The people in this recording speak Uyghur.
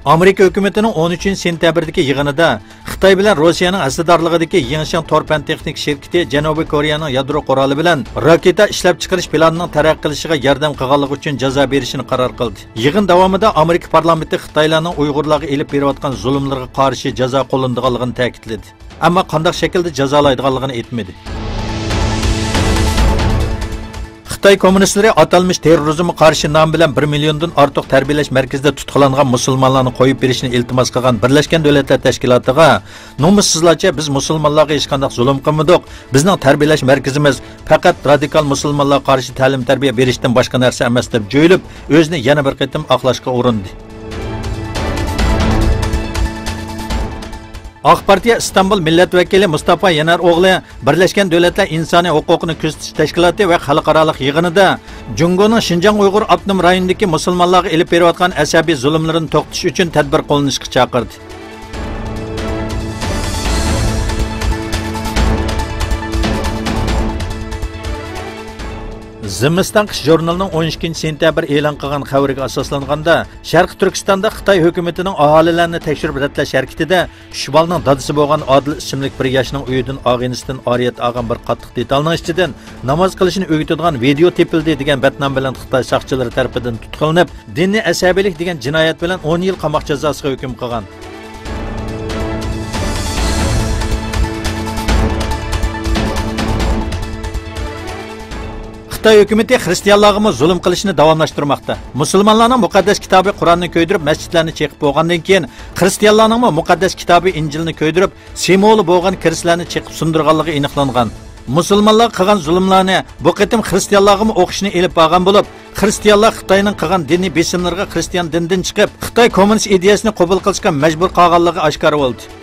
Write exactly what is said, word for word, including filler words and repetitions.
ئامېرىكا ھۆكۈمىتىنىڭ ئون ئۈچىنچى سېنتەبىردىكى يىغىنىدا خىتاي بىلەن روسىيەنىڭ ھەسسىدارلىقىدىكى يىڭشياڭ تور پەن تېخنىك شىركىتى جەنۇبىي كورېيەنىڭ يادرو قورالى بىلەن راكېتا ئىشلەپچىقىرىش پىلانىنىڭ تەرەققىي قىلىشىغا ياردەم قىلغانلىقى ئۈچۈن جازا بېرىشىنى قارار قىلدى. يىغىن داۋامىدا ئامېرىكا پارلامېنتى خىتايلارنىڭ ئۇيغۇرلارغا ئېلىپ بېرىۋاتقان زۇلۇملىرىغا قارشى جازا قوللىنىدىغانلىقىنى تەكىتلىدى. ئەمما قانداق شەكىلدە جازالايدىغانلىقىنى ئېيتمىدى. خىتاي كوممۇنىستلىرى ئاتالمىش تېررورىزمغا قارشى نامى بىلەن بىر مىليوندىن ئارتۇق تەربىيەلەش مەركىزىدە تۇتقۇنلانغان مۇسۇلمانلارنى قويۇپ بېرىشنى ئىلتىماس قىلغان بىرلەشكەن دۆلەتلەر تەشكىلاتىغا نومۇسسىزلارچە، بىز مۇسۇلمانلارغا ھېچقانداق زۇلۇم قىلمىدۇق، بىزنىڭ تەربىيەلەش مەركىزىمىز پەقەت رادىكال مۇسۇلمانلارغا قارشى تەلىم-تەربىيە بېرىشتىن باشقا نەرسە ئەمەس، دەپ جۆيلۈپ، ئۆزىنى يەنە بىر قېتىم ئاقلاشقا ئۇرۇندى. ئاق پارتىيە ئىستانبۇل مىللەت ۋەكىلى مۇستافا يەنەر ئوغلى بىرلەشكەن دۆلەتلەر ئىنسانىي ھوقۇقنى كۆزىتىش تەشكىلاتى ۋە خەلقئارالىق يىغىنىدا جۇڭگونىڭ شىنجاڭ ئۇيغۇر ئاپتونوم رايونىدىكى مۇسۇلمانلارغا ئېلىپ بېرىۋاتقان ئەسەبىي زۇلۇملىرىنى توختىتىش ئۈچۈن تەدبىر قوللىنىشقا چاقىردى. زىمىستان قىش ژۇرنىلىنىڭ ئون ئىككىنچى سېنتەبىر ئېلان قىلغان خەۋىرىگە ئاساسلانغاندا، شەرقىي تۈركىستاندا خىتاي ھۆكۈمىتىنىڭ ئاھالىلەرنى تەكشۈرۈپ رەتلەش ھەرىكىتىدە ئۈچ بالىنىڭ دادىسى بولغان ئادىل ئىسىملىك بىر ياشنىڭ ئۆيىدىن ئاغىنىسىدىن ئارىيەت ئالغان بىر قاتتىق دېتالنىڭ ئىچىدىن ناماز قىلىشنى ئۆگىتىدىغان ۋىدېئو تېپىلدى دېگەن بەتنام بىلەن خىتاي ساقچىلىرى تەرىپىدىن تۇتقىلىنىپ، دىنىي ئەسەبىيلىك دېگەن جىنايەت بىلەن ئون يىل قاماق جازاسىغا ھۆكۈم قىلغان. خىتاي ھۆكۈمىتى خىرىستىيانلارغىمۇ زۇلۇم قىلىشنى داۋاملاشتۇرماقتا. مۇسۇلمانلارنىڭ مۇقەددەس كىتابى قۇرئاننى كۆيدۈرۈپ، مەسچىتلەرنى چېقىپ بولغاندىن كېيىن، خىرىستىيانلارنىڭمۇ مۇقەددەس كىتابى ئىنجىلنى كۆيدۈرۈپ، سىمۋولى بولغان كىرىستلەرنى چېقىپ سۇندۇرغانلىقى ئېنىقلانغان. مۇسۇلمانلارغا قىلغان زۇلۇملارنى بۇ قېتىم خىرىستىيانلارغىمۇ ئوقۇشنى ئېلىپ بارغان بولۇپ، خىرىستىيانلار خىتاينىڭ قىلغان دىنىي بېسىملىرىغا خىرىستىيان دىنىدىن چىقىپ، خىتاي كوممۇنىست ئىدىيەسىنى قوبۇل قىلىشقا مەجبۇر قالغانلىقى ئاشكارا بولدى.